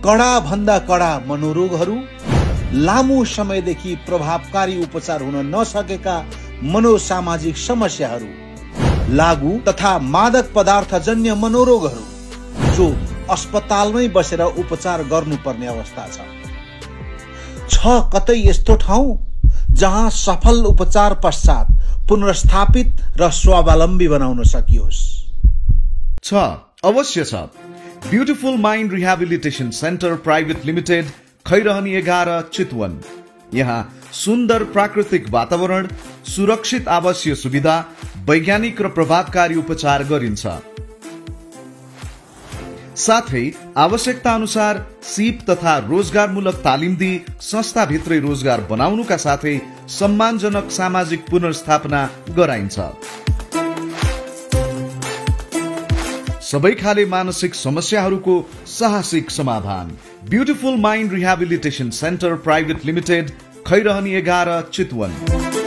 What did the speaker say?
कडा भन्दा कडा मनोरोगहरू, लामो समयदेखि प्रभावकारी उपचार हुन नसकेका मनोसामाजिक समस्याहरू, लागू तथा मादक पदार्थजन्य मनोरोगहरू जो अस्पतालमै बसेर उपचार गर्नुपर्ने अवस्था छ कतै यस्तो ठाउँ जहाँ सफल उपचार पश्चात पुनर्स्थापित र स्वावलम्बी बनाउन सकियोस्? अवश्य छ। Beautiful mind rehabilitation centre private limited, Khairahani 11, Chitwan. यहाँ सुन्दर प्राकृतिक वातावरण, सुरक्षित आवासीय सुविधा, वैज्ञानिक र प्रभावकारी उपचार गरिन्छ। साथै आवश्यकता अनुसार सिप तथा रोजगारमूलक तालिम दिई संस्थाभित्रै रोजगार बनाउनुका साथै सम्मानजनक सामाजिक पुनर्स्थापना गराइन्छ। सबै खाले मानसिक समस्याहरूको साहसिक समाधान। Beautiful mind rehabilitation centre private limited, Khairahani 11, Chitwan.